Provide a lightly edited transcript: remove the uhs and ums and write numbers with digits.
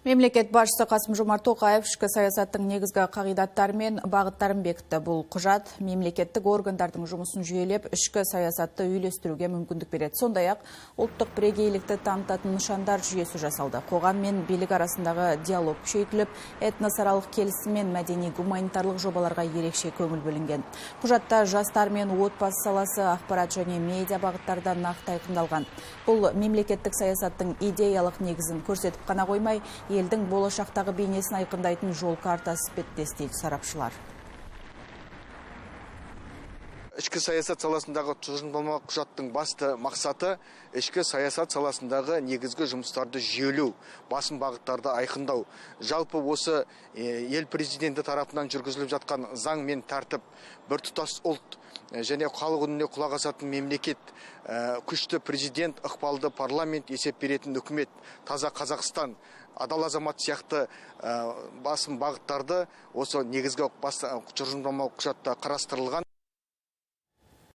Мемлекет басшысы Қасым-Жомарт Тоқаев ішкі саясаттың негізгі қағидаттары мен бағыттарын бекітті. Бұл құжат мемлекеттік органдардың жұмысын жүйелеп, ішкі саясатты үйлестіруге мүмкіндік береді. Сондай-ақ ұлттық бірегейлікті танытатын нышандар жүйесі жасалды. Қоғам мен билік арасындағы диалог күшейтіліп, этносаралық келісім мен мәдени гуманитарлық жобаларға ерекше көңіл бөлінген. Құжатта жастар мен отбасы саласы, ақпарат және медиа бағыттарда нақты айқындалған. Бұл мемлекеттік саясаттың идеялық негізін көрсетіп қана қоймай, елдің болашақтағы бейнесін айқындайтын жол картасы іспеттес, дейді сарапшылар. Ішкі саясат саласындағы тұжырымдамалық құжаттың басты мақсаты ішкі саясат саласындағы негізгі жұмыстарды жүйелеу, басым бағыттарды айқындау. Жалпы осы ел президенті тарапынан жүргізіліп жатқан заң мен тәртіп, біртұтас ұлт және халық үніне құлақ асатын мемлекет, күшті президент, ықпалды парламент, есеп беретін үкімет, таза Қазақстан, адал азамат сияқты басым бағыттарды осы негізгі тұжырымдамалық құжатта қарастырылған.